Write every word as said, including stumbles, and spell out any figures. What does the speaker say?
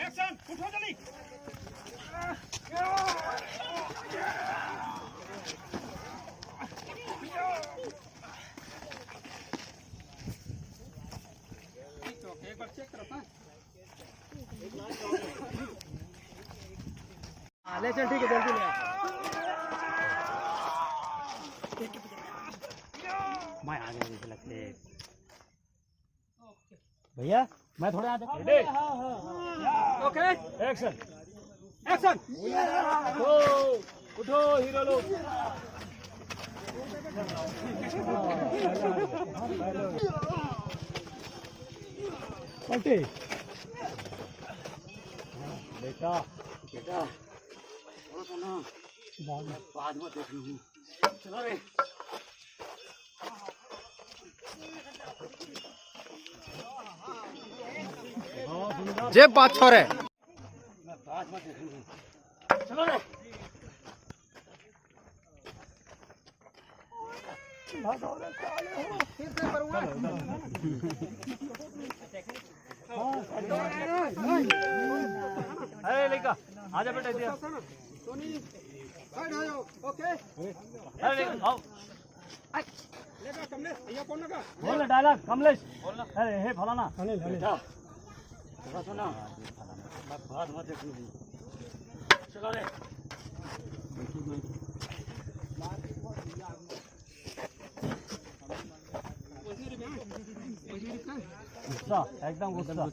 Action, उठो जल्दी। एक बार चेक करो, हाँ। हाँ, ले चल, ठीक है, जल्दी ले आ। मैं आ गया, मुझे लगते। भैया, मैं थोड़ा यहाँ तक। रेडी? ओके, एक्शन। एक्शन। उठो, उठो हीरो लोग। पलटे। बेटा। बेटा, थोड़ा सा ना, बाद में देख लूँ। चलो रे। जे बात छोरे। अरे लड़का, आजा बेटा इधर। अरे लड़का, आओ। बोल ना डायलॉग, कमलेश। अरे हे फलाना। अनिल, अनिल। बेटा, थोड़ा सुना। मैं बाद में देखूंगी। चलो रे। गुस्सा, एकदम गुस्सा।